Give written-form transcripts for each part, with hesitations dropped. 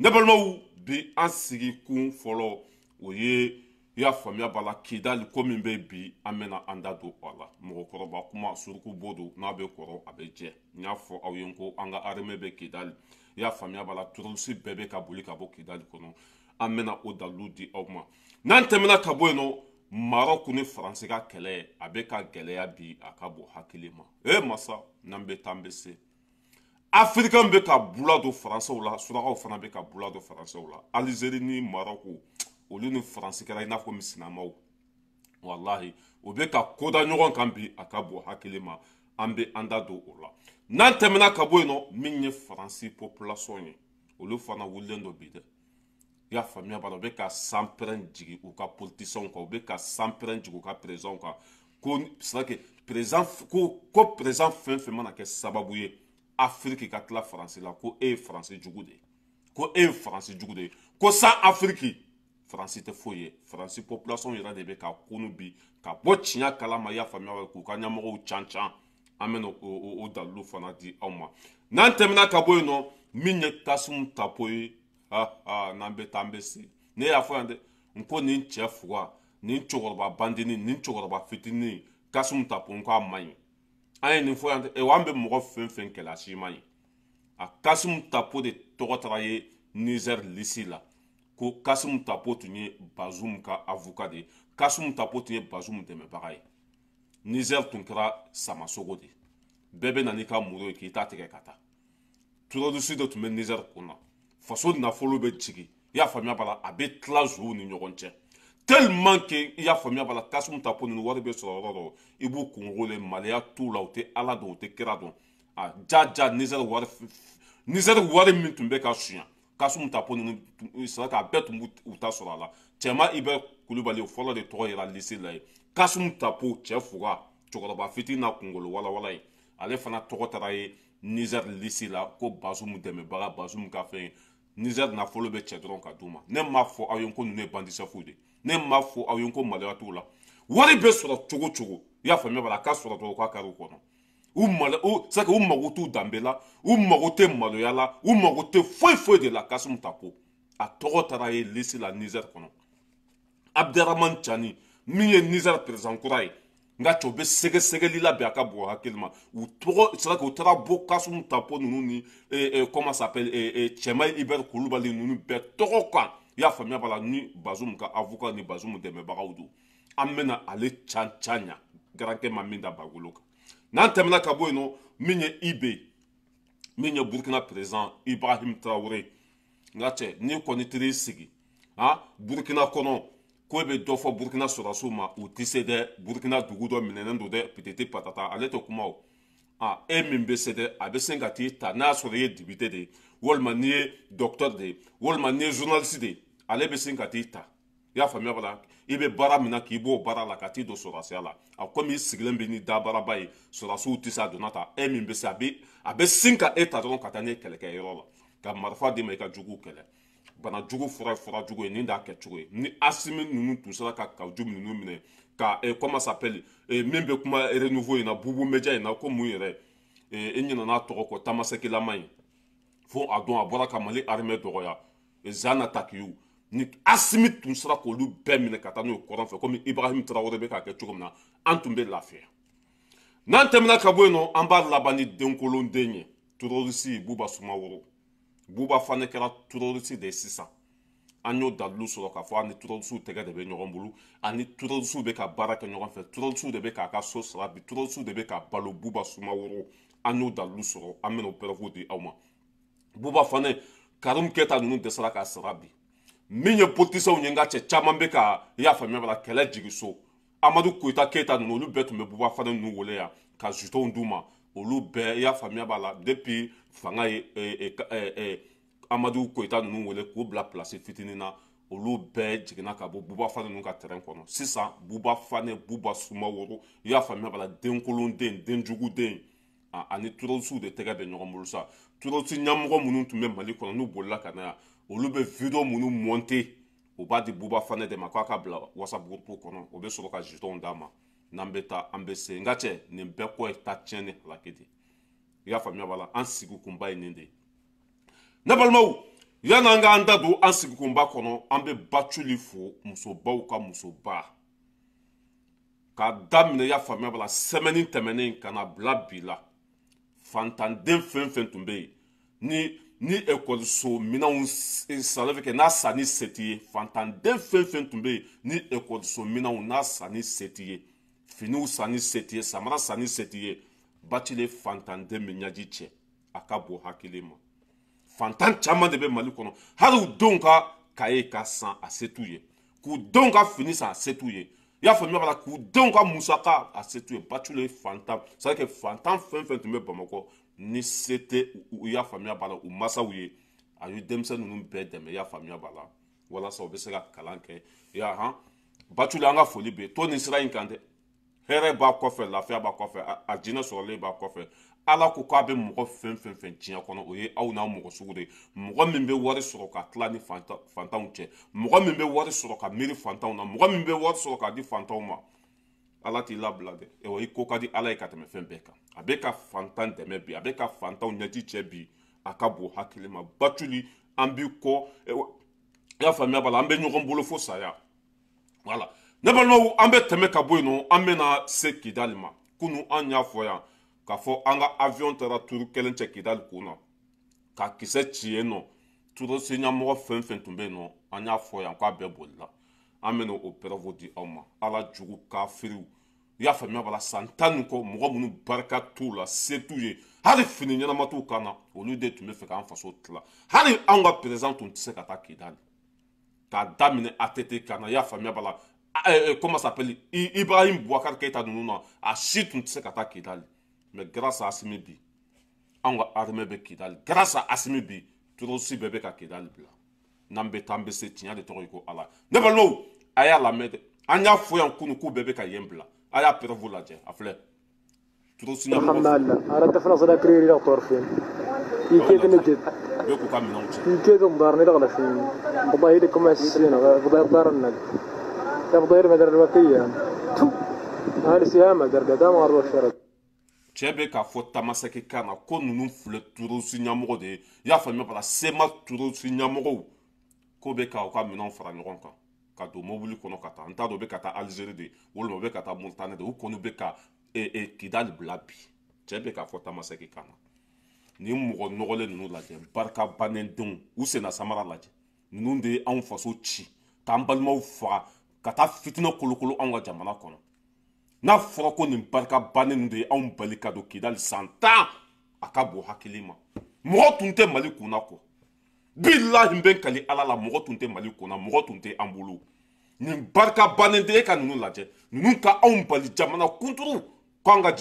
Ne balimaw, bi an sigi kun fɔlɔ, o ye, i y'a faamuya b'a la, Kidali ko min bɛ bi, an bɛna an da don a la. Mɔgɔkɔrɔba kuma suruku bo don, n'a bɛ kɔrɔ a bɛ jɛ. N y'a fɔ aw ye ko an ka armée bɛ Kidali, i y'a faamuya b'a la, terroriste bɛɛ bɛ ka boli ka bɔ Kidali kɔnɔ. An bɛna o dalilu di aw ma. N'an tɛmɛna ka bɔ yen nɔ, Maroc ni Faransi ka kɛlɛ, a bɛ ka gɛlɛya bi, a ka bon hakili ma. E masa, n'an bɛ taa, an bɛ se. Afirikɛn bɛ ka bula don Faransɛw la, surakaw fana bɛ ka bula don Faransɛw la. Alizeri ni Maroc, olu ni Faransi kɛra i n'a fɔ misinamaw. Walahi, o bɛ ka koda ɲɔgɔn kan bi, a ka bon hakili ma. An bɛ an da don o la. N'an tɛmɛna ka bɔ yen nɔ, min ye Faransi population ye, olu fana wulilen don bi dɛ. I y'a faamuya b'a la, u bɛ ka sanpɛrɛn jigin u ka politiciens kan, u bɛ ka sanpɛrɛn jigin u ka présidents kan, ko c'est à dire que président ko président fɛn fɛn mana kɛ sababu ye Afiriki ka tila Faransi la, ko e ye Faransi jugu de ye, ko e ye Faransi jugu de ye, ko sans Afiriki Faransi tɛ foyi ye. Faransi population yɛrɛ de bɛ ka kunu bi ka bɔ tiɲɛ kalama, i y'a faamuya, k'u ka ɲɛmɔgɔw can can. An bɛna o dalilu fana di aw ma. N'an tɛmɛna ka bɔ yen nɔ, min ye Kassoum Tapo ye, ha, n'an bɛ taa, an bɛ se. Ne y'a fɔ yan dɛ, n ko nin cɛ fuga, nin cɛkɔrɔba bandini, nin cɛkɔrɔba fitinin Kassoum Tapo, n ko a man ɲi. An ye nin fɔ yan dɛ. An bɛ mɔgɔ fɛn fɛn kɛlɛ, a si man ɲi. A Kassoum Tapo de tɔgɔ taara ye Niger lisi la, ko Kassoum Tapo tun ye Bazoum ka avocat de ye, Kassoum Tapo tun ye Bazoum dɛmɛbaga ye. Niger tun kɛra samasogo de ye, bɛɛ bɛ na n'i ka muru ye k'i ta tigɛ ka taa. Terroriste de tun bɛ Niger kun na, faso nafolo bɛ jigin, i y'a faamuya b'a la, a bɛ tila zow ni ɲɔgɔn cɛ, tellement que, i y'a faamuya b'a la, Kassoum Tapo ninnu, wari bɛ sɔrɔ yɔrɔ dɔ, i b'u kunkolo le, maloya t'u la, u tɛ Ala dɔn, u tɛ kira dɔn. A ja ja, Niger wari, Niger wari min tun bɛ ka suɲɛ, Kassoum Tapo ninnu c'est k'a bɛɛ tun b'u ta sɔrɔ a la. Cɛma Ibɛ Kulubali, o fɔlɔ de tɔgɔ yera liste la ye. Kassoum Tapo, cɛ fuga, cɛkɔrɔba fitinin na kunkolo walawala ye, ale fana tɔgɔ taara ye Niger liste la, ko Bazoum dɛmɛbaga, Bazoum ka fɛn ye. Niger nafolo bɛ cɛ dɔrɔn ka d'u ma. Ne m'a fɔ aw ye ko ninnu ye bandit-chefw de, ne m'a fɔ aw ye ko maloya t'u la. Wari bɛ sɔrɔ cogo cogo, i y'a faamuya b'a la, a ka sɔrɔ dɔrɔn k'a kari u kɔnɔ. U malo u c'est que u mago t'u danbe la, u mago tɛ maloya la, u mago tɛ foyi foyi de la. Kassoum Tapo, a tɔgɔ taara ye liste la Niger kɔnɔ. Abderrahmane Tiani, min ye Niger président kura ye, nka cɛw bɛ sɛgɛsɛgɛli la bi, a ka bon hakili ma. U tɔgɔ, c'est que u taara bɔ Kassoum Tapo ninnu ni comment s'appelle, Cɛma Ibɛri Kulubali ninnu bɛɛ tɔgɔ kan, i y'a faamuya b'a la, ni Bazoum ka avocat ni Bazoum dɛmɛbagaw don. An bɛna ale can can ɲa garankɛ ma min da bagolo kan. N'an tɛmɛna ka bɔ yen nɔ, min ye IB, min ye Burkina président Ibrahim Traoré, n ka cɛ, n'i kɔni taar'i sigi han Burkina kɔnɔ ko e bɛ dɔ fɔ Burkina sɔrɔdasiw ma, u tɛ se dɛ. Burkina dugu dɔ minɛnen don dɛ, peut-être patata, ale tɛ kuma o. A e min bɛ se dɛ, a bɛ se ka t'i ta, n'a y'a sɔrɔ i ye député de ye, walima n'i ye docteur de ye, walima n'i ye journaliste de ye, ale bɛ se ka t'i ta, i y'a faamuya b'a la, i bɛ baara min na, k'i b'o baara la ka t'i don sɔrɔdasiya la. A komi i sigilen bɛ ni dabaraba ye, sɔrɔdasiw tɛ se a donna ta, e min bɛ se, a bɛ sin ka e ta dɔrɔn ka taa n'e kɛlɛkɛyɔrɔ la, ka marifa d'i ma, i ka juguw kɛlɛ. Bana jugu fura ye fura jugu ye, nin d'a kɛcogo ye. Ni Asimi ninnu tun sera ka Kajum ninnu minɛ ka, comment s'appelle, min bɛ kuma Renouveau in na, Bubu Media in na, ko mun yɛrɛ, e ɲinɛna tɔgɔ kɔ, Tamasɛkilama in fo a don, a bɔra ka Mali armée dɔgɔya, Zana Takiyu, ni Asimi tun sera k'olu bɛɛ minɛ ka taa n'o ye kɔrɔn fɛ, komi Ibrahim Traoré bɛ k'a kɛ cogo min na, an tun bɛ lafiya. N'an tɛmɛna ka bɔ yen nɔ, an b'a laban ni denkolonden ye, terroriste Buba Sumaworo. Buba fana kɛra terroriste de ye sisan. An y'o dalilu sɔrɔ k'a fɔ ani terroriste tɛgɛ de bɛ ɲɔgɔn bolo, ani terroriste bɛ ka baara kɛ ɲɔgɔn fɛ, terroriste de bɛ k'a ka so sara bi, terroriste de bɛ ka balo Buba Sumaworo. An y'o dalilu sɔrɔ, an bɛna o preuve di aw ma. Buba fana, Karim Keta ninnu dɛsɛra k'a sara bi. Min ye politiciens ye, n ka cɛ, caman bɛ ka, i y'a faamuya b'a la, kɛlɛ jigin so. Amadu Koyita Keyita ninnu, olu bɛɛ tun bɛ Buba Fane ninnu wele yan ka jetons d'u ma, olu bɛɛ, i y'a faamuya b'a la, depuis fanga ye Amadu Koyita ninnu wele k'u bila place fitinin na, olu bɛɛ jiginna ka bɔ Buba Fane ninnu ka terrain kɔnɔ sisan. Buba Fane, Buba Sumaworo, i y'a faamuya b'a la, denkolonden, denjuguden, ani terroriste de tɛgɛ bɛ ɲɔgɔn bolo sa. Terroriste ɲɛmɔgɔ minnu tun bɛ Mali kɔnɔ, n'u bolila ka na yan, olu bɛ vidéo minnu monter, u b'a di Buba Fane de ma k'a ka bila WhatsApp groupe kɔnɔ, o bɛ sɔrɔ ka jetons d'a ma. N'an bɛ taa, an bɛ se. N ka cɛ, nin bɛɛ kɔ ye taa tiɲɛ ni halaki de, i y'a faamuya b'a la. An sigi kunba ye nin de ye, ne balimaw. Yan'an k'an da don an sigikunba kɔnɔ, an bɛ Bacili fo, musobaw ka musoba. K'a daminɛ, y'a faamuya b'a la, semaine tɛmɛnen ka na bila bi la, fantanden fɛn fɛn tun bɛ yen ni ekɔliso minɛnw sanni kɛ n'a sanni se t'i ye, fantanden fɛn fɛn tun bɛ yen ni ekɔliso minɛnw n'a sanni se t'i ye, finiw sanni se t'i ye, samara sanni se t'i ye, Bacili fantanden bɛ ɲaji cɛ, a ka bon hakili ma. Fantan caman de bɛ Mali kɔnɔ, hali u denw ka kaye ka san a se t'u ye, k'u denw ka fini san a se t'u ye, i y'a faamuya b'a la, k'u denw ka musaka a se t'u ye. Bacili fantan, c'est à dire que fantan fɛn fɛn tun bɛ Bamakɔ ni se tɛ, u y'a faamuya b'a la, u masaw ye, a ye denmisɛnnin ninnu bɛɛ dɛmɛ, i y'a faamuya b'a la, walasa u bɛ se ka kalan kɛ. I y'a han, Bacili, an ka foli bɛ yen to nin sira in kan dɛ. Hɛrɛ b'a kɔfɛ, lafiya b'a kɔfɛ, a jinɛ sɔrɔlen b'a kɔfɛ. Ala ko k'a bɛ mɔgɔ fɛn fɛn fɛn diɲɛ kɔnɔ, o ye aw n'a mɔgɔ sugu de ye. Mɔgɔ min bɛ wari sɔrɔ ka tila ni fantanw cɛ, mɔgɔ min bɛ wari sɔrɔ ka miiri fantanw na, mɔgɔ min bɛ wari sɔrɔ k'a di fantanw ma, Ala t'i labila dɛ. Ewa, i ko ka di Ala ye ka tɛmɛ fɛn bɛɛ kan. A bɛ ka fantan dɛmɛ bi, a bɛ ka fantanw ɲɛji cɛ bi, a ka bon hakili ma. Bacili, an b'i kɔ, i y'a faamuya b'a la, an bɛ ɲɔgɔn bolo fo saya. Voilà, ne balimaw, an bɛ tɛmɛ ka bɔ yen nɔ, an bɛna se Kidali ma. Kunun an y'a fɔ yan k'a fɔ an ka avion taara turu kelen cɛ Kidali kun na ka kisɛ ci yen nɔ. Terroriste ɲɛmɔgɔ fɛn fɛn tun bɛ yen nɔ, an y'a fɔ yan k'a bɛɛ bolila. An bɛna o preuve di aw ma. Ala jugu kafiriw, i y'a faamuya b'a la, san 10 ni kɔ, mɔgɔ minnu barika t'u la, se t'u ye, hali fini ɲɛnama t'u kan na, olu de tun bɛ fɛ k'an faso tila. Hali anw ka président tun tɛ se ka taa Kidali, k'a daminɛ ATT kan na, i y'a faamuya b'a la, comment s'appelle, Ibrahim Boubacar Keïta ninnu na, a si tun tɛ se ka taa Kidali. Mais grâce à Assimi bi, anw ka armée bɛ Kidali. Grâce à Assimi bi, terroriste bɛɛ bɛ ka Kidali bila. N'an bɛ taa, an bɛ se. Tiɲɛ de tɔgɔ ye ko Ala. Ne balimaw, a y'a lamɛn dɛ. An y'a fɔ yan kunun k'u bɛɛ bɛ ka yen bila. A y'a preuve lajɛ, a filɛ. Terroriste ɲɛmɔgɔ bɛɛ k'u ka minɛnw cɛ. Cɛ bɛ k'a fɔ tamasɛki kan na ko ninnu filɛ terroriste ɲɛmɔgɔ de ye, i y'a faamuya b'a la, CMA terroriste ɲɛmɔgɔw ko bɛ ka u ka minɛnw fara ɲɔgɔn kan ka don mobili kɔnɔ ka taa. N t'a dɔn u bɛ ka taa Algérie de walima u bɛ ka taa Mauritanie de. U kɔni bɛ ka Kidali bila bi. Cɛ bɛ k'a fɔ tamasɛki kan na. Nin mɔgɔ nɔgɔlen ninnu lajɛ, barika bannendenw, u senna samara lajɛ. Ninnu de ye anw faso ci, k'an balimaw faga, ka taa fitinɛ kolokolo anw ka jamana kɔnɔ. N'a fɔra ko nin barika bannen ninnu de ye anw bali ka don Kidali san 10, a ka bon hakili ma. Mɔgɔ tun tɛ Mali kunna kɔ. Bilahi, n bɛ n kali Ala la, mɔgɔ tun tɛ Mali kunna, mɔgɔ tun tɛ an bolo. Nin barika bannen tɛ, e ka ninnu lajɛ, ninnu ka anw bali jamana kunturu k'an ka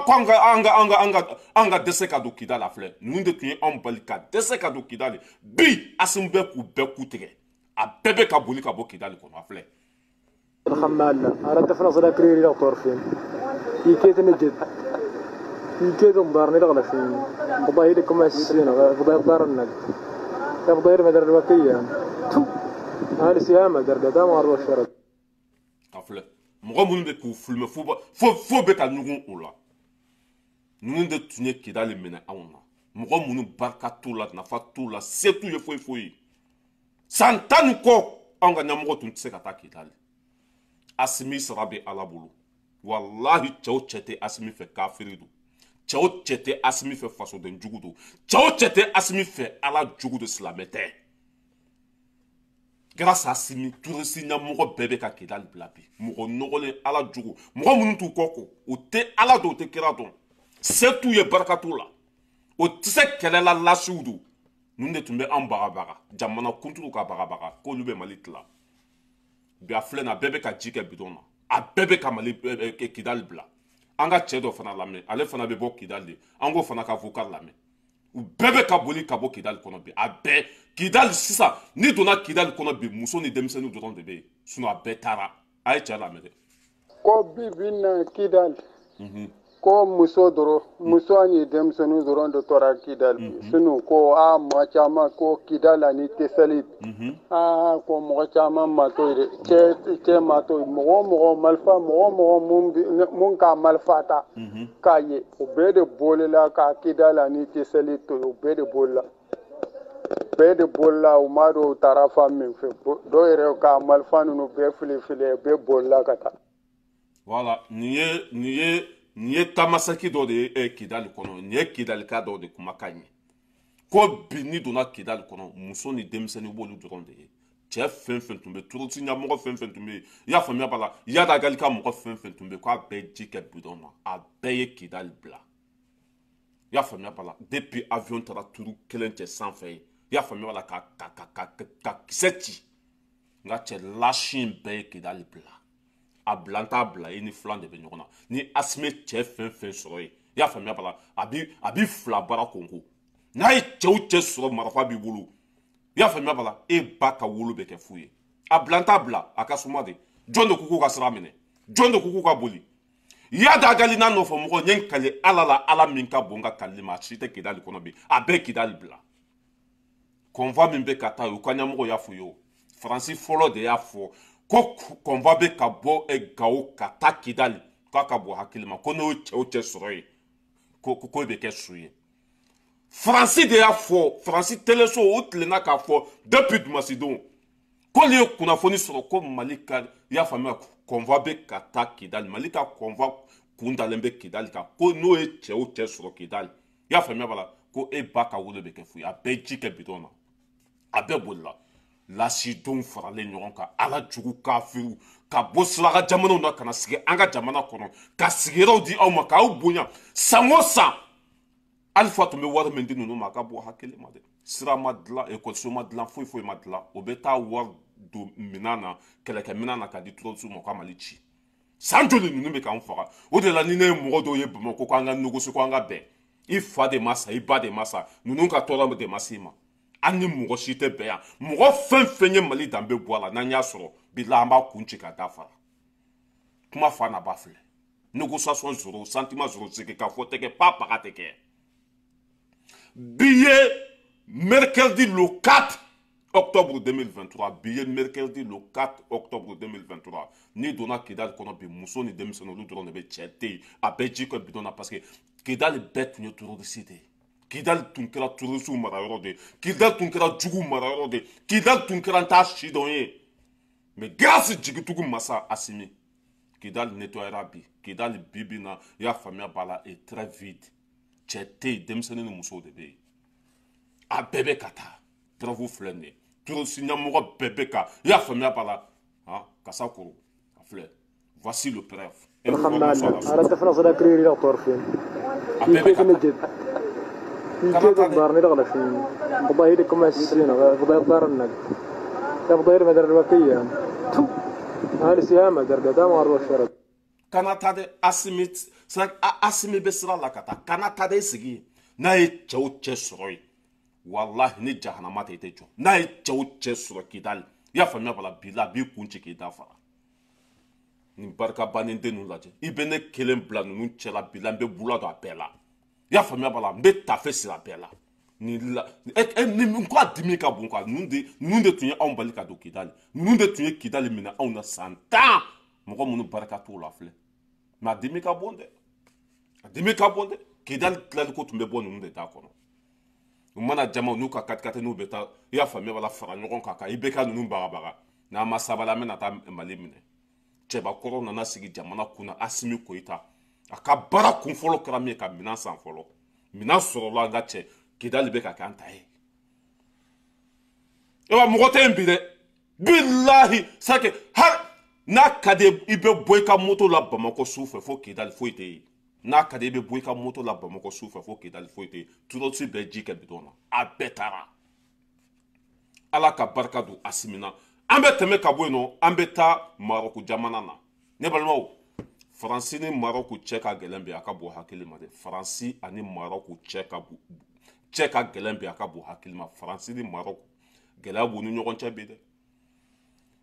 k'an ka an ka an ka an ka an ka dɛsɛ ka don Kidali. A filɛ, ninnu de tun ye anw bali ka dɛsɛ ka don Kidali. Bi Assimi bɛ k'u bɛɛ ku tigɛ, a bɛɛ bɛ ka boli ka bɔ Kidali kɔnɔ. A filɛ. A filɛ, mɔgɔ minnu bɛ k'u filmer fo fo bɛ ka ɲugun o la. Ninnu de tun ye Kidali minɛ anw na. Mɔgɔ minnu barika t'u la, nafa t'u la, se t'u ye foyi foyi. San 10 ni kɔ, anw ka ɲɛmɔgɔ tun tɛ se ka taa Kidali. Assimi sara bɛ Ala bolo. Walahi, cɛw cɛ tɛ Assimi fɛ, kafiri don. Cɛw cɛ tɛ Assimi fɛ, fasoden jugu don. Cɛw cɛ tɛ Assimi fɛ, Ala jugu don, silamɛ tɛ. Grâce à Assimi, terroriste ɲɛmɔgɔ bɛɛ bɛ ka Kidali bila bi. Mɔgɔ nɔgɔlen, Ala jugu, mɔgɔ minnu t'u kɔ ko, u tɛ Ala dɔn, u tɛ kira dɔn, se t'u ye, barika t'u la, o tɛ se kɛlɛ la, lasiw don. Ninnu de tun bɛ an bagabaga, jamana kuntigiw ka bagabaga k'olu bɛ Mali tila. Bi a filɛ nin, a bɛɛ bɛ ka ji kɛ bidɔn na, a bɛɛ bɛ ka Mali Kidali bila. An ka cɛ dɔ fana lamɛn, ale fana bɛ bɔ Kidali de, an k'o fana ka vocal lamɛn. U bɛɛ bɛ ka boli ka bɔ Kidali kɔnɔ bi, a bɛɛ Kidali sisan. N'i donna Kidali kɔnɔ bi, muso ni denmisɛnninw dɔrɔn de bɛ yen, sinon a bɛɛ taara. A ye cɛ lamɛn dɛ. Ko bi bi na Kidali, ko muso dɔrɔn, muso ani denmisɛnninw dɔrɔn de tora Kidali bi. Sinon ko a mɔgɔ caman ko Kidali ani Tesalit, aa ko mɔgɔ caman ma to yen dɛ, cɛ ma to yen. Mɔgɔ o mɔgɔ marifa, mɔgɔ o mɔgɔ mun ka marifa ta k'a ye, o bɛɛ de bolila ka Kidali ani Tesalit to yen, o bɛɛ de bolila. Bɛɛ de bolila, u m'a dɔn u taara fan min fɛ. Dɔw yɛrɛ ka marifa ninnu bɛɛ fili fili, bɛɛ bolila ka taa. Voilà, nin ye tamasaki dɔ de ye Kidali kɔnɔ. Nin ye Kidalika dɔ de kumakan ye ko bi n'i donna Kidali kɔnɔ, muso ni denmisɛnnin b'olu dɔrɔn de ye. Cɛ fɛn fɛn tun bɛ, terroriste ɲɛmɔgɔ fɛn fɛn tun bɛ yen, i y'a faamuya b'a la, Iyad Ag Ghali ka mɔgɔ fɛn fɛn tun bɛ yen, k'a bɛɛ ji kɛ bidɔn na, a bɛɛ ye Kidali bila. I y'a faamuya b'a la, depuis avion taara turu kelen cɛ sanfɛ ye, i y'a faamuya b'a la, ka kisɛ ci, n ka cɛ lasi in bɛɛ ye Kidali bila. A bila n t'a bila, i ni filan de bɛ ɲɔgɔn na. Ni Asimi cɛ fɛn fɛn sɔrɔ yen, i y'a faamuya b'a la, a bi fila baara konko. N'a ye cɛw cɛ sɔrɔ, marifa b'i bolo, i y'a faamuya b'a la, e ba ka wolo bɛ kɛ fu ye. A bila n t'a bila, a ka suma de. Jɔn de ko k'u ka sira minɛ? Jɔn de ko k'u ka boli? Iyad Ag Ghali n'a nɔfɛ mɔgɔ, n ye n kali Ala la, Ala min ka bon ka kalili ma, a si tɛ Kidali kɔnɔ bi, a bɛɛ Kidali bila. Convoi min bɛ ka taa, u ka ɲɛmɔgɔ y'a f'u ye, o Faransi fɔlɔ de y'a fɔ ko convoi bɛ ka bɔ Gawo ka taa Kidali, k'a ka bɔ hakili ma ko n'o ye cɛw cɛ sɔrɔ yen, ko bɛ kɛ su ye. Faransi de y'a fɔ, Faransi teleso o tilenna k'a fɔ depuis dimanche don k'olu ye kunnafoni sɔrɔ ko Mali ka, i y'a faamuya, convoi bɛ ka taa Kidali, Mali ka convoi kun dalen bɛ Kidali kan, ko n'o ye cɛw cɛ sɔrɔ Kidali, i y'a faamuya b'a la, ko e ba ka wolo bɛ kɛ fu ye. A bɛɛ ji kɛ bidɔn na, a bɛɛ bolila. Lasidenw faralen ɲɔgɔn kan, Ala jugu kafiriw ka bɔ suraka jamanaw na ka na sigi an ka jamana kɔnɔ, ka sigiyɔrɔw di aw ma, k'aw bonya san o san. Alifa tun bɛ wari min di ninnu ma, a ka bɔ hakili ma dɛ. Sira ma dilan, ekɔliso ma dilan, foyi foyi ma dilan. O bɛ taa wari don minɛn na, kɛlɛkɛminɛn na, ka di terroriste ma, ka Mali ci. San joli ninnu bɛ k'an faga? O de la ni ne ye mɔgɔ dɔw ye Bamakɔ ko an ka négocier, ko an ka bɛn, i fa de ma sa, i ba de ma sa, ninnu ka tɔɔrɔ de ma s'i ma. An ni mɔgɔ si tɛ bɛn yan. Mɔgɔ fɛn fɛn ye Mali danbe bɔ a la, n'an y'a sɔrɔ bila, an b'a kun ci ka da fara. Kuma fa na ba filɛ, négociation zéro, sentiment zéro, sigi ka fɔ tɛ kɛ, pa paga tɛ kɛ. Bi ye mercredi le 4 octobre 2023, bi ye mercredi le 4 octobre 2023. N'i donna Kidali kɔnɔ bi, muso ni denmisɛnnin olu dɔrɔn de bɛ, cɛ tɛ yen, a bɛɛ ji kɛ bidɔn na, parce que Kidali bɛɛ tun ye terroriste de ye. Kidali tun kɛra terroriste marayɔrɔ de ye, Kidali tun kɛra jugu marayɔrɔ de ye, Kidali tun kɛra n t'a si dɔn ye. Mais grâce jigitugu masa Asimi, Kidali nettoyera bi. Kidali bi bi na, i y'a faamuya b'a la, est très vide, cɛ tɛ yen, denmisɛnnin ni musow de bɛ yen, a bɛɛ bɛ ka taa. Preuve filɛ nin ye, terroriste ɲɛmɔgɔ bɛɛ bɛ ka, i y'a faamuya b'a la, han kasa koro a filɛ, voici le preuve. A bɛɛ bɛ ka taa. كيف الدار فين فضايركم السينة فضاير دار النقل يا فضاير مدر الوكية هذه سهامة درجة دام أروح شرب. Kana taa dɛ, Asimi, Asimi bɛ sira la ka taa. Kana taa dɛ, sigi n'a ye cɛw cɛ sɔrɔ yen, walahi ni jahanama tɛ, i tɛ jɔ. N'a ye cɛw cɛ sɔrɔ Kidali, i y'a faamuya b'a la, bi la a b'i kun ci k'i da fara. Nin barika bannen den ninnu lajɛ, i bɛ ne kelen bila ninnu cɛla bi la, n bɛ bula don a bɛɛ la, i y'a faamuya b'a la, n bɛ tafe siri a bɛɛ la. Nin la ɛ ɛ ni n ko a dimi ka bon quoi. Ninnu de tun ye anw bali ka don Kidali, ninnu de tun ye Kidali minɛ anw na san 10. Mɔgɔ minnu barika t'o la filɛ, mais a dimi ka bon dɛ, a dimi ka bon dɛ. Kidali tilaliko tun bɛ bɔ ninnu de da kɔnɔ. U mana jama n'u ka katikati n'u bɛ taa, i y'a faamuya b'a la, fara ɲɔgɔn kan ka i bɛ ka ninnu bagabaga. N'an ma sabali, an bɛna taa Mali minɛ. Cɛbakɔrɔ nana sigi jamana kunna, Asimi Goyita, a ka baara kun fɔlɔ kɛra min ye, ka minɛn san fɔlɔ. Minɛn sɔrɔla, an ka cɛ, Kidali bɛ ka kɛ an ta ye. Wa mɔgɔ tɛ yen bi dɛ, bilahi sake hali n'a ka di i bɛ bɔ i ka moto la Bamakɔ su fɛ fo Kidali, foyi tɛ yen. N'a ka di i bɛ bɔ i ka moto la Bamakɔ su fɛ fo Kidali, foyi tɛ yen. Terroriste bɛɛ ji kɛ bidɔn na, a bɛɛ taara. Ala ka barika don Asimi na. An bɛ tɛmɛ ka bɔ yen nɔ, an bɛ taa Marɔku jamana na. Ne balimaw, Faransi ni Marɔku cɛ ka gɛlɛn bi, a ka bon hakili ma dɛ. Faransi ani Marɔku cɛ ka gɛlɛn bi, a ka bon hakili ma. Faransi ni Marɔku, gɛlɛya b'u ni ɲɔgɔn cɛ bi dɛ,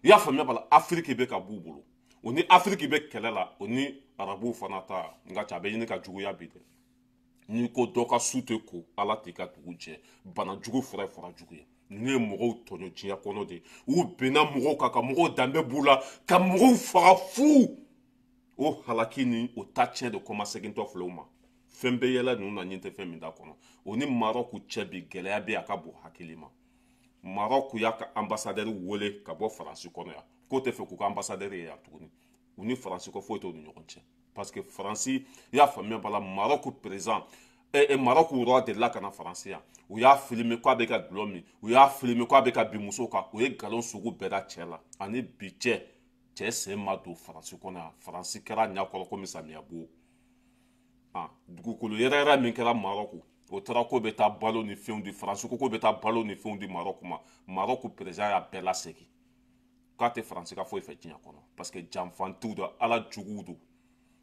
i y'a faamuya b'a la. Afiriki bɛ ka b'u bolo, o ni Afiriki bɛ kɛlɛ la, o ni Arabuw fana ta. Nka cɛ, a bɛ ɲini ka juguya bi dɛ. N'i ko dɔ ka su tɛ ko, Ala t'i ka dugu jɛ. Bana jugu fura ye fura jugu ye. Ninnu ye mɔgɔw tɔɲɔ diɲɛ kɔnɔ de. U binna mɔgɔw kan, ka mɔgɔw danbe b'u la, ka mɔgɔw faga fu. O halaki ni o ta tiɲɛ de kɔmasegintɔ filɛ u ma. Fɛn bɛ yɛlɛ ninnu na, ɲin tɛ fɛn min da kɔnɔ. O ni Marɔku cɛ bi, gɛlɛya bɛ, a ka bon hakili ma. Maroc y'a ka ambassadeur wele ka bɔ Faransi kɔnɔ yan, k'o tɛ fɛ k'u ka ambassadeur ye yan tuguni. U ni Faransi ko foyi t'u ni ɲɔgɔn cɛ, parce que Faransi, i y'a faamuya b'a la, Maroc président, Maroc roi delila ka na Faransi yan. U y'a filmer k'a bɛ ka dɔlɔ min, u y'a filmer k'a bɛ ka bin muso kan. U ye nkalon sugu bɛɛ da cɛ la. Ani bi cɛ, cɛ sen ma don Faransi kɔnɔ yan. Faransi kɛra ɲɛkɔrɔ komi samiya bo. Dugukolo yɛrɛ yɛrɛ min kɛra Maroc, o taara k'o bɛ taa balo ni fɛnw di Faransi, ko k'o bɛ taa balo ni fɛnw di Maroc ma. Maroc président y'a bɛɛ lasegin k'a tɛ Faransi ka foyi fɛ diɲɛ kɔnɔ, parce que janfantiw don, Ala juguw don.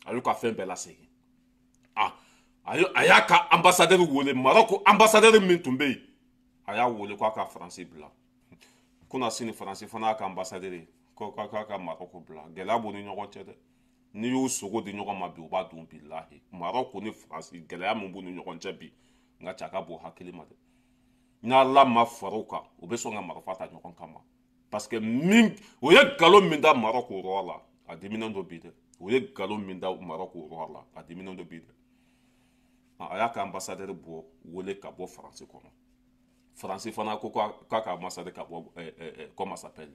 A y'u ka fɛn bɛɛ lasegin. A y'a ka ambassadeur wele, Maroc ambassadeur min tun bɛ yen, a y'a wele k'a ka Faransi bila. Kunna sini Faransi fana y'a ka ambassadeur ye ko k'a ka Maroc bila. Gɛlɛya b'u ni ɲɔgɔn cɛ dɛ. N'i y'u sogo di ɲɔgɔn ma bi, u b'a dun. Bilahi, Maroc ni Faransi, gɛlɛya min b'u ni ɲɔgɔn cɛ bi, nka cɛ a ka bon hakili ma dɛ. N'Ala ma fara u kan, u bɛ sɔn ka marifa ta ɲɔgɔn kama, parce que min o ye nkalon min da Maroc roi la, a diminen don bi dɛ. O ye nkalon min da Maroc roi la, a diminen don bi dɛ. A y'a ka ambassadeur bɔ wele ka bɔ Faransi kɔnɔ. Faransi fana ko k'a ka ambassadeur ka bɔ, comment s'appelle,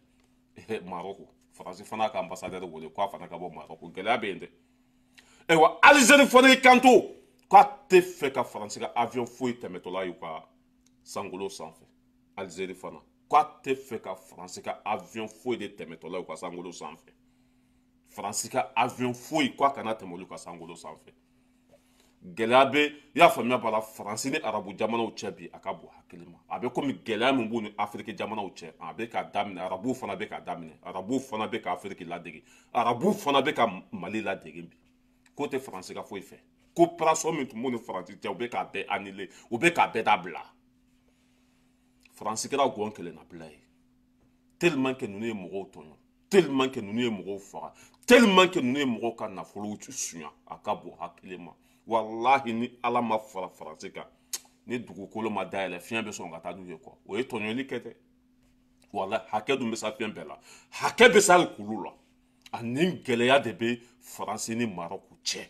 Maroc. Faransi fana ka ambassadeur wele k'a fana ka bɔ Maroc. Gɛlɛya bɛ yen dɛ. Ayiwa, Algérie fana y'i kanto k'a tɛ fɛ ka Faransi ka avion foyi tɛmɛtɔla y'u ka sankolo sanfɛ. Algérie fana k'a tɛ fɛ ka Faransi ka avion foyi de tɛmɛtɔla y'u ka sankolo sanfɛ. Faransi ka avion foyi k'a kana tɛmɛ olu ka sankolo sanfɛ. Gɛlɛya bɛ, i y'a faamuya b'a la, Faransi ni arabu jamanaw cɛ bi, a ka bon hakili ma. A bɛ komi gɛlɛya min b'u ni Afiriki jamanaw cɛ, a bɛ ka daminɛ. Arabuw fana bɛ ka daminɛ, arabuw fana bɛ ka Afiriki ladege, arabuw fana bɛ ka Mali ladege bi. K'o tɛ Faransi ka foyi fɛ. Coopération min tun b'u ni Faransi cɛ, u bɛ k'a bɛɛ annuler, u bɛ k'a bɛɛ dabila. Faransi kɛra gɔn kelennabila ye, tellement que ninnu ye mɔgɔw tɔɲɔ, tellement que ninnu ye mɔgɔw faga, tellement que ninnu ye mɔgɔw ka nafolow suɲa. A ka bon hakili ma. Walahi, ni Ala ma fara Faransi kan, ni dugukolo ma dayɛlɛ, fiɲɛ bɛ sɔn ka taa n'u ye kɔ. O ye tɔɲɔli kɛ dɛ. Walahi, hakɛ dun bɛ sa fɛn bɛɛ la, hakɛ bɛ sa hali kulu la. Ani gɛlɛya de bɛ Faransi ni Maroc cɛ.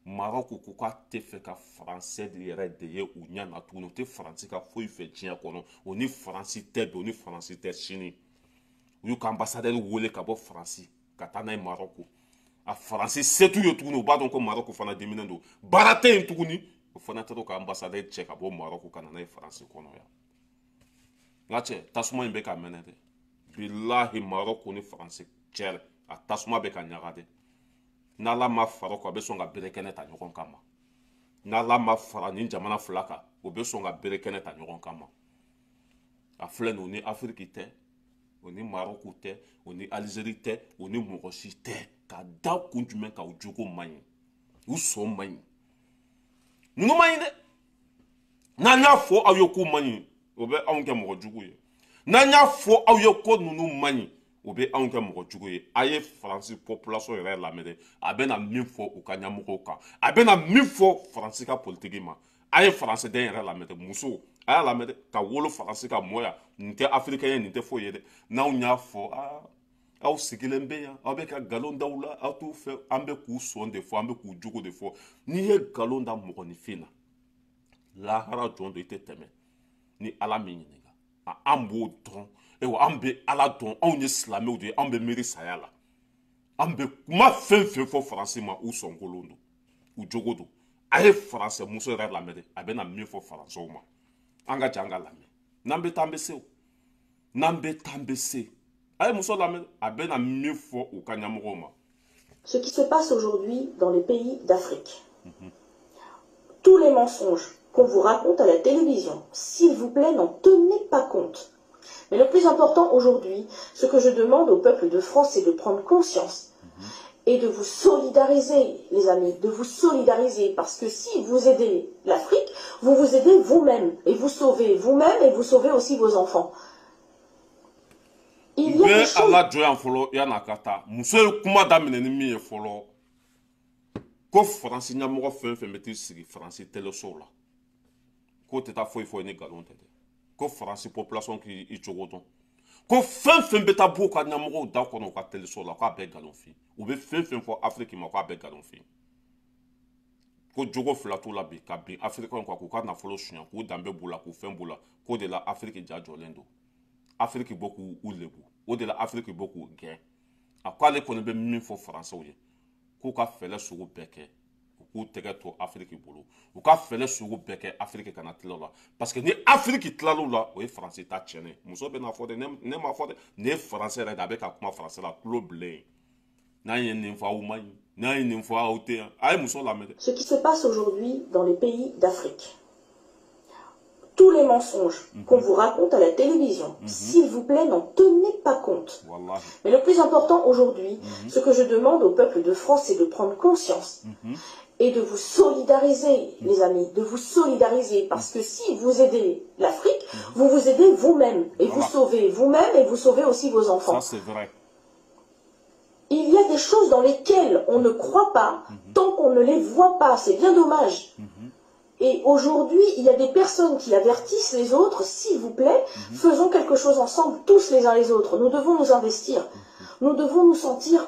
Maroc ko k'a tɛ fɛ ka Faransɛ yɛrɛ de ye u ɲɛ na tuguni. U tɛ Faransi ka foyi fɛ diɲɛ kɔnɔ. O ni Faransi tɛ bi, o ni Faransi tɛ sini. U y'u ka ambassadeur wele ka bɔ Faransi ka taa n'a ye Maroc. A Faransi se t'u ye tuguni, u b'a dɔn ko Maroc fana diminen don, baara tɛ yen tuguni. O fana taara ka ambassadeur cɛ ka bɔ Maroc ka na n'a ye Faransi kɔnɔ yan. N ka cɛ, tasuma in bɛ ka mɛnɛ dɛ. Bilahi, Maroc ni Faransi cɛ, a tasuma bɛ ka ɲaga dɛ. N'Ala ma fara o kan, a bɛ sɔn ka bere kɛnɛ ta ɲɔgɔn kama. N'Ala ma fara nin jamana fila kan, o bɛ sɔn ka bere kɛnɛ ta ɲɔgɔn kama. A filɛ nin, o ni Afiriki tɛ, o ni Maroc tɛ, o ni Algérie tɛ, o ni mɔgɔ si tɛ. Ka da kun jumɛn kan? U jogo man ɲi, u sɔn man ɲi, ninnu man ɲi dɛ. N'an y'a fɔ aw ye k'u man ɲi, o bɛ anw kɛ mɔgɔ jugu ye. N'an y'a fɔ aw ye ko ninnu man ɲi, o bɛ anw kɛ mɔgɔ jugu ye. A ye Faransi population yɛrɛ lamɛn dɛ. A bɛna min fɔ u ka ɲɛmɔgɔw kan, a bɛna min fɔ Faransi ka politiki ma. A ye Faransi den yɛrɛ lamɛn dɛ. Muso, a y'a lamɛn dɛ. Ka wolo Faransi ka mɔ yan, nin tɛ Afirikɛn ye, nin tɛ foyi ye dɛ. N'anw y'a fɔ, aa, aw sigilen bɛ yan, aw bɛ ka nkalon da u la, aw t'u fɛ. An bɛ k'u sɔn de fɔ, an bɛ k'u jogo de fɔ. N'i ye nkalon da mɔgɔninfin na, lahara jɔn don, i tɛ tɛmɛ ni Ala min ɲininka. An b'o dɔn. Ayiwa, an bɛ Ala dɔn, anw ye silamɛw de ye, anw bɛ miiri saya la. An bɛ kuma fɛn fɛn fɔ Faransi ma, u sɔnkolon don, u jogo don. A ye Faransɛ muso yɛrɛ lamɛn dɛ, a bɛna min fɔ Faransɛw ma. An ka jan ka lamɛn. N'an bɛ taa, an bɛ se o. N'an bɛ taa, an bɛ se. A ye muso lamɛn, a bɛna min fɔ u ka ɲɛmɔgɔw ma. Ce qui se passe aujourd'hui dans les pays d'Afrique, tous les mensonges qu'on vous raconte à la télévision, s'il vous plaît, n'en tenez pas compte. Mais le plus important aujourd'hui, ce que je demande au peuple de France, c'est de prendre conscience et de vous solidariser, les amis, de vous solidariser, parce que si vous aidez l'Afrique, vous vous aidez vous-même, et vous sauvez vous-même, et vous sauvez aussi vos enfants. Il y a des choses. Ala jɔ yan fɔlɔ, yan'a ka taa. Muso ye kuma daminɛ ni min ye fɔlɔ, ko Faransi ɲɛmɔgɔ fɛn fɛn bɛ t'i sigi Faransi telesow la, k'o tɛ taa foyi fɔ ni nkalon tɛ dɛ. Ko Faransi population k'i cogo dɔn, ko fɛn fɛn bɛ taa b'u ka ɲɛmɔgɔw da kɔnɔ u ka teleso la, k'a bɛɛ nkalon fin. U bɛ fɛn fɛn fɔ Afiriki ma, k'a bɛɛ nkalon fin. Ko jogo fila t'u la bi ka bin Afirikɛnw kan, k'u ka nafolo suɲɛ, k'u danbe b'u la, k'u fɛn b'u la, k'o de la Afiriki ja jɔlen don. Afrique bɔ k'u lebu, o de la Afrique bɔ k'u gɛn. A ko ale kɔni bɛ min fɔ Faransɛw ye, k'u ka fɛlɛ sugu bɛɛ kɛ, u k'u tɛgɛ to Afrique bolo, u ka fɛlɛ sugu bɛɛ kɛ Afrique kana tila o la, parce que ni Afrique tilal'o la, o ye Faransi ta tiɲɛnen. Muso bɛ n'a fɔ dɛ, ne m'a fɔ dɛ, nin ye Faransɛ yɛrɛ de, a bɛ ka kuma Faransɛ la, tulo bilen. N'an ye nin fɔ aw ma ɲi, n'an ye nin fɔ aw tɛ yan, a ye muso lamɛn dɛ. Ce qui se passe aujourd'hui dans les pays d'Afrique, tous les mensonges qu'on vous raconte à la télévision, s'il vous plaît, n'en tenez pas compte. Wallahi. Mais le plus important aujourd'hui, ce que je demande au peuple de France, c'est de prendre conscience et de vous solidariser, les amis, de vous solidariser, parce que si vous aidez l'Afrique, vous vous aidez vous-même, et vous sauvez vous-même, et vous sauvez aussi vos enfants. Ça, c'est vrai. Il y a des choses dans lesquelles on ne croit pas tant qu'on ne les voit pas, c'est bien dommage. Et aujourd'hui, il y a des personnes qui avertissent les autres, s'il vous plaît, faisons quelque chose ensemble, tous les uns les autres. Nous devons nous investir, nous devons nous sentir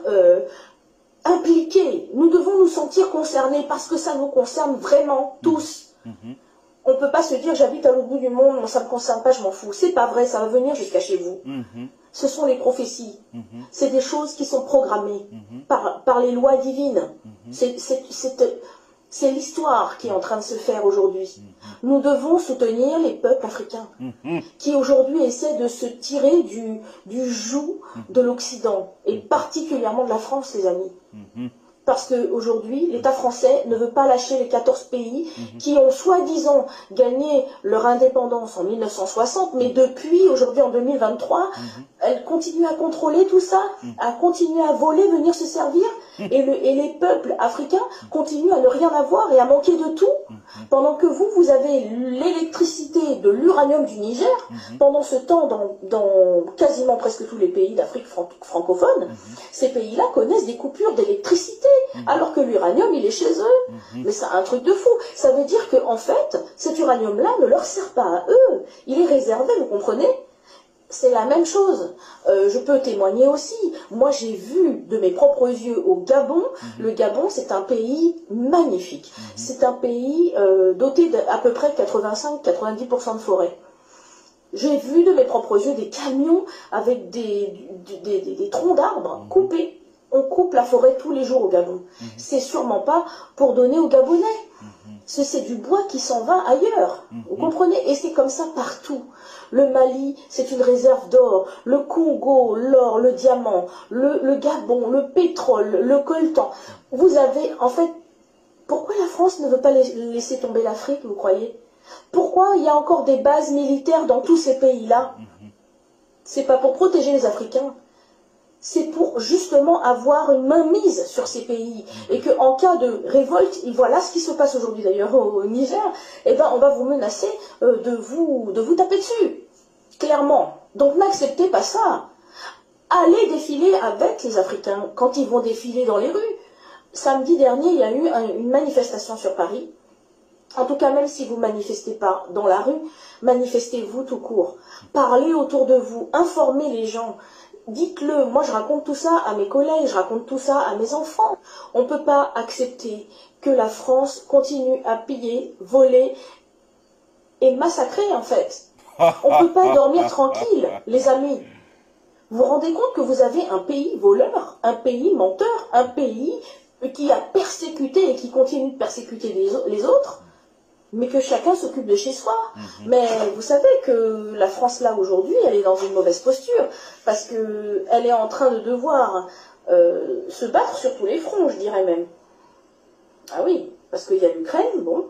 impliqués, nous devons nous sentir concernés, parce que ça nous concerne vraiment tous. On ne peut pas se dire j'habite à l'autre bout du monde, ça ne me concerne pas, je m'en fous. C'est pas vrai, ça va venir jusqu'à chez vous. Ce sont les prophéties. C'est des choses qui sont programmées par les lois divines. C'est l'histoire qui est en train de se faire aujourd'hui. Nous devons soutenir les peuples africains qui aujourd'hui essaient de se tirer du joug de l'Occident, et particulièrement de la France, les amis. Parce qu'aujourd'hui, l'État français ne veut pas lâcher les 14 pays qui ont soi-disant gagné leur indépendance en 1960, mais depuis, aujourd'hui en 2023, elle continue à contrôler tout ça, à continuer à voler, venir se servir, et les peuples africains continuent à ne rien avoir et à manquer de tout, pendant que vous, vous avez l'électricité de l'uranium du Niger, pendant ce temps, dans quasiment presque tous les pays d'Afrique francophone, ces pays-là connaissent des coupures d'électricité, alors que l'uranium, il est chez eux. Mais c'est un truc de fou. Ça veut dire que, en fait, cet uranium-là ne leur sert pas à eux. Il est réservé, vous comprenez? C'est la même chose. Je peux témoigner aussi. Moi, j'ai vu de mes propres yeux au Gabon. Le Gabon, c'est un pays magnifique. C'est un pays doté d'à peu près 85-90% de forêt. J'ai vu de mes propres yeux des camions avec des troncs d'arbres coupés. On coupe la forêt tous les jours au Gabon. C'est sûrement pas pour donner aux Gabonais. C'est du bois qui s'en va ailleurs. Vous comprenez? Et c'est comme ça partout. Le Mali, c'est une réserve d'or. Le Congo, l'or, le diamant, le Gabon, le pétrole, le coltan. Vous avez, en fait, pourquoi la France ne veut pas laisser tomber l'Afrique, vous croyez? Pourquoi il y a encore des bases militaires dans tous ces pays-là? C'est pas pour protéger les Africains. C'est pour justement avoir une mainmise sur ces pays. Et qu'en cas de révolte, voilà ce qui se passe aujourd'hui d'ailleurs au Niger, eh ben on va vous menacer de vous taper dessus, clairement. Donc n'acceptez pas ça. Allez défiler avec les Africains quand ils vont défiler dans les rues. Samedi dernier, il y a eu une manifestation sur Paris. En tout cas, même si vous ne manifestez pas dans la rue, manifestez-vous tout court. Parlez autour de vous, informez les gens. Dites-le, moi je raconte tout ça à mes collègues, je raconte tout ça à mes enfants. On ne peut pas accepter que la France continue à piller, voler et massacrer en fait. On ne peut pas dormir tranquille, les amis. Vous vous rendez compte que vous avez un pays voleur, un pays menteur, un pays qui a persécuté et qui continue de persécuter les autres, mais que chacun s'occupe de chez soi. Mais vous savez que la France, là, aujourd'hui, elle est dans une mauvaise posture, parce qu'elle est en train de devoir se battre sur tous les fronts, je dirais même. Ah oui, parce qu'il y a l'Ukraine, bon,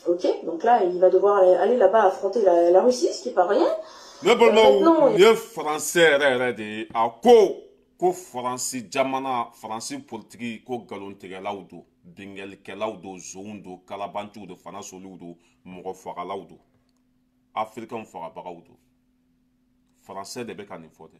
ok, donc là, il va devoir aller là-bas affronter la Russie, ce qui n'est pas rien. Ne balimaw, nin ye Français yɛrɛ yɛrɛ de ye. A ko Faransi jamana, Faransi politiki, ko nkalontigɛlaw don, bingalikɛlaw don, zonw don, kalabanciw don, fanasoliw don, mɔgɔ fagalaw don, Africain fagabagaw don. Français de bɛ ka nin fɔ dɛ.